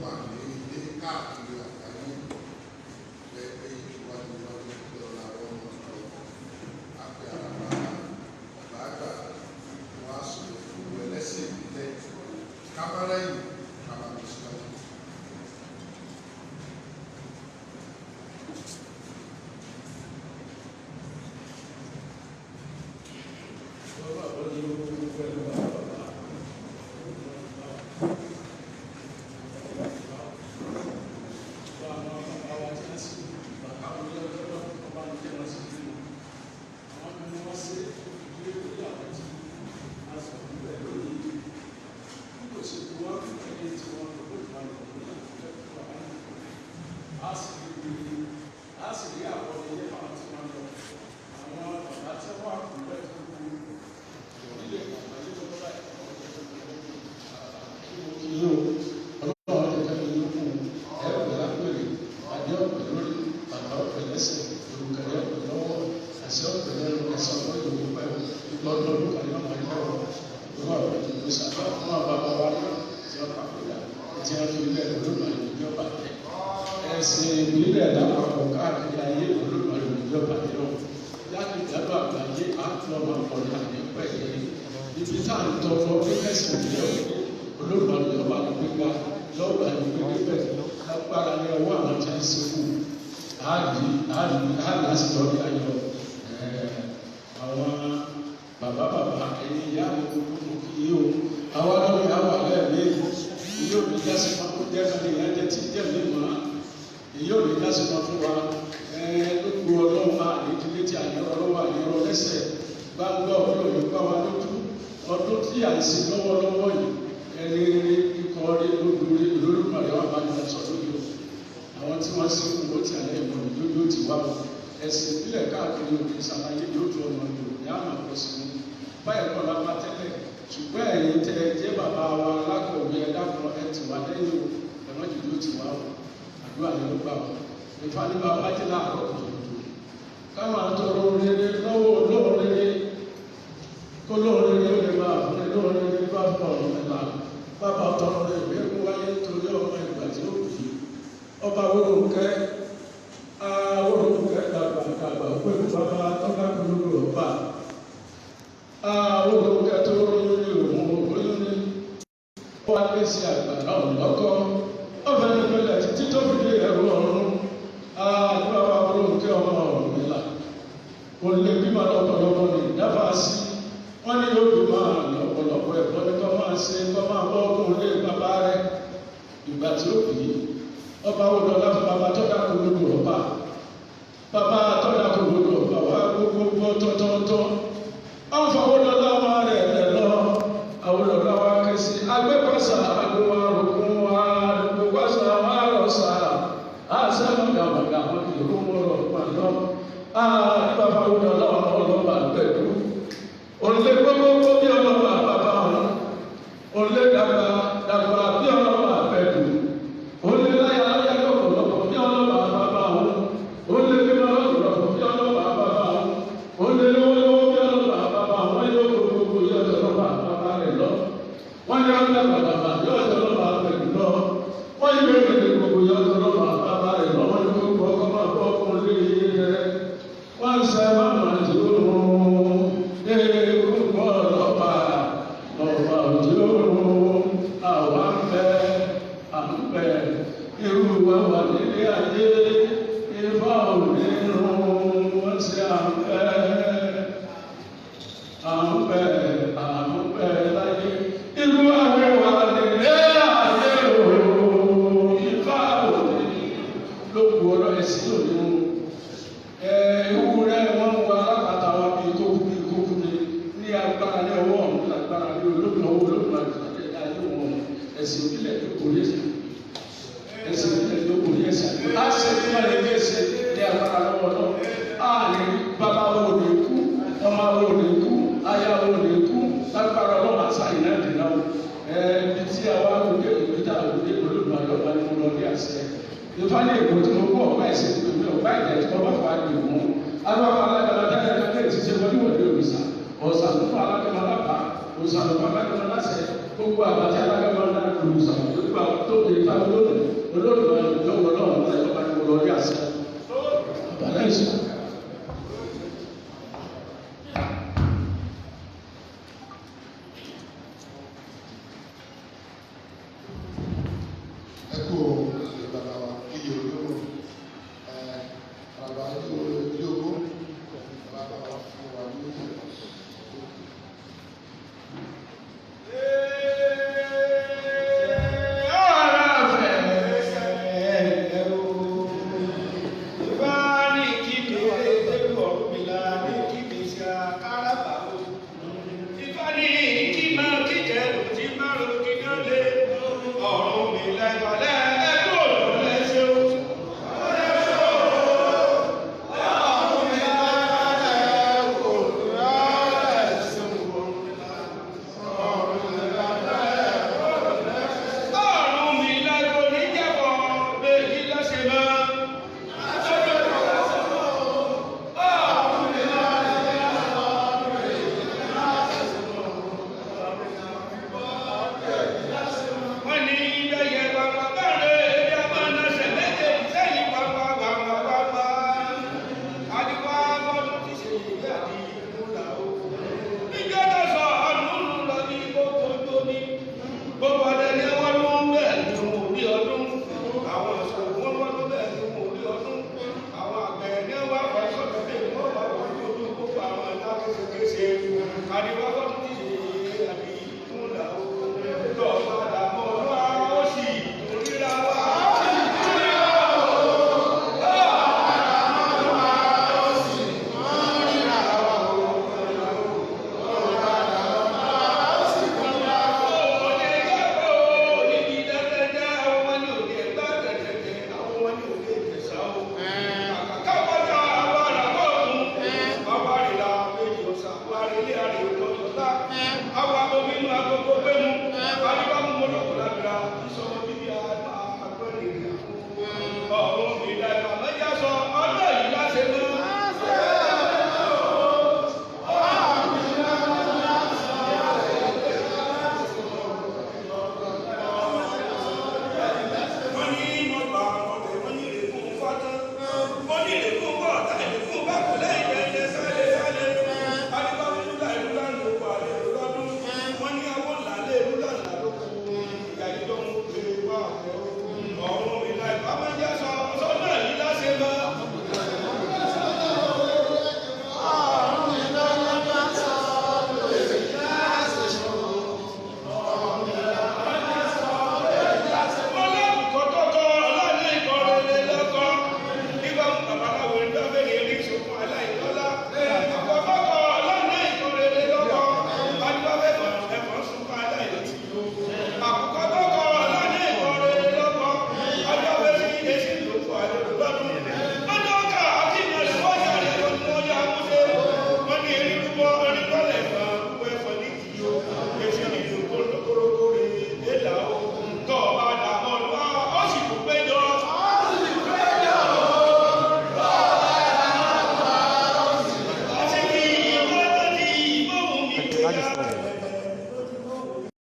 wà ní ilé káàkiri àgbáyé pé iwájú iwájú pé ọ̀la wọn mọ̀ lọ àpè àràbà bàbá àgbà wọn á sọ gbogbo ẹlẹ́sìn ìbílẹ̀ kábàárẹ̀ yìí kábàárẹ̀ síwájú. Ẹ̀sìn ìbílẹ̀ lápapọ̀ káàkiri ayé Olódùmarè ìjọba nínú jákèjádò àgbáyé àtúnọ̀mọ̀ ọ̀nà àdìpẹ́ yìí ibi tá à ń tọrọ pé kẹsàn ìbílẹ̀ òní Olódùmarè ìjọba ní gbígbà lọ́gbà ní gbígbẹ́ lágbára ní ọwọ́ àwọn tí ń sìnkú àádì àádì àlásìlọ́rí ayọ̀ àwọn bàbá bàbá ẹ̀yin ìyá mi gbogbo mo kí yí o àwọn ọlọ́run àwọn àlẹ́ mi yóò ní jásí fún jẹ́ kan ní ìyẹn jẹ́ tí jẹ́ mi mọ́ èyí ò ní jásí kan fún wa lóko ọlọ́run máa ní ìdílé tí àyẹ̀rọ lọ́wọ́ àyẹ̀rọ lẹ́sẹ̀ gbangba ọdún òní gbá wa lójú ọdún tí à ń ṣe lọ́wọ́lọ́wọ́ yìí ẹni ikọ̀ rí lóbìnrin Olódùmarè wà bá ní sọ lójú àwọn tí wọ́n ṣe kú ó ti àlẹ́ ìmọ̀ ní lójú ó ti wá wọn ẹ̀sìn ìbílẹ̀ káàkiri òkè ṣàlàyé yóò tó ọmọ Yorùbá ní àmà pọ̀ sí wọn báyìí kọ́ la bá tẹ́lẹ̀ ṣùgbọ́n ẹ̀yin tẹ́ ẹ jẹ́ bàbá wa alákọ̀wé ẹ dákun ẹ tì wá lẹ́yìn o ẹ má jòjó tì wá o àdúrà yẹn ló gbà wọ́n ìfani bàbá jẹ́ láàárọ̀ kùtùkùtù káwọn àtọrọ rere lọ́wọ́ olóhùn rere kó lóhùn rere ó lè máa fún ẹ lóhùn rere bá fún ọ̀run mẹ́ta bàbá tọrọ rẹ ìwé kó wáyé nítorí ọmọ ìgbà tí ó bì í ọba wóròkẹ́ awóròkẹ́ dàgbà dàgbà pẹ̀lú bàbá tọ́ka kúrú ọba awóròkẹ́ tó lórí òun ògbóyún ní ó wá lé sí àgbàlá ọ̀lọ́kọ́ ọ̀fẹ́ ní pẹ̀lẹ́ títí tó fi dé ẹ̀rù ọ̀run àdúrà wa wóròkẹ́ ọmọ Ọ̀rúnmìlà kò lè bímọ lọ́pọ̀lọpọ̀ ní ìdáfà sí wọ́n ní yóò bímọ lọ́pọ̀lọpọ̀ ẹ̀kọ́ ní kọ́ máa ṣe kọ́ máa bọ́ ọkùnrin lé bàbá rẹ̀ ìgbà tí ó bì í ọba wo lọ́la fún bàbá tọ́ka kò lóko ọba bàbá tọ́ka kò lóko ọba wà gbogbo tọ́tọ́tọ́ ọ̀n fọwọ́ lọ́la ọmọ rẹ̀ lẹ̀ lọ àwọn lọ́la wa kẹsì agbẹ́pàṣà agbẹ́wà rògùn wa rògbòpàṣà wa rọ̀ṣà àṣàmọ̀gàmọ̀gà wọn kì í kó wọn rọ̀ pàlọ́ bàbá wo lọ́la ọmọ ọlọ́ba gbẹ̀dú òǹlẹ̀ gbogbo bí ọlọ́ba bàbá wọn òǹlẹ̀ dàgbà dàgbà bí ọlọ́ba gbẹ̀dú òǹlẹ̀ láyà láyà lọ́pọ̀lọpọ̀ bí ọlọ́ba bàbá wọn òǹlẹ̀ bímọ lọ́pọ̀lọpọ̀ bí ọlọ́ba bàbá wọn òǹlẹ̀ lówólówó bí ọlọ́ba bàbá wọn yóò gbogbo yóò tọ́lọ́ba bàbá rẹ̀ lọ wọ́n yọ ọlọ́ba bàbá yóò tọ́lọ́ba pẹ̀lú lọ wọ́n yóò gbogbo yóò tọ́lọ́ba bàbá rẹ̀ lọ wọ́n yóò gbogbo ọkọ̀ máa bọ́ ọkùnrin rẹ̀ wọ́n ń sẹ́ máma tí ó rún eégún ọlọ́ba ọba tí ó rún àwa ń bẹ à ń bẹ irú wa wà nílé ayé ifá ò ní rún wọ́n ṣe à ń bẹ à ń bẹ à ń bẹ láyé irú àwọn wà nílé ayé òun ifá ò ní lóko ọlọ́ ẹ̀sìn ò ní rún ewúrẹ́ wọn wọ alápàtà wa bíi kókú bíi kókú ni ní agbára ní ọwọ́ ọ̀hún lágbára ní ológun ọwọ́ ológun àti ayé wọn ẹ̀sìn ìbílẹ̀ tó kò ní ẹ̀sìn ẹ̀sìn ìbílẹ̀ tó kò ní ẹ̀sìn á ṣe ní wọn lè kéṣe ní agbára lọ́wọ́ náà á ní bàbá wo lè kú ọmọ wo lè kú aya wo lè kú lágbára ọlọ́run àṣà ìná ìdènà o ibi tí a wá lóde ìbí tá a lóde ológun àlọ́ba ni mo lọ ní àṣẹ ìfani èkó tí mo kó ọ̀pá ẹ̀sìn tó mi ọ̀pá ìjà tí wọ́n bá fa lè mú alábà alágbàlá dáadáa kákẹ́ ti ṣe wọlé wọlé òrìṣà ọ̀sà ló fún alágbàlá lápá òrìṣà ló fún alágbàlá láṣẹ gbogbo àbàtì alágbàlá náà òrìṣà ló gbà tó lè ká lónìí olódùmarè lọ́wọ́ náà láyé ọba ní mo lọ rí àṣẹ.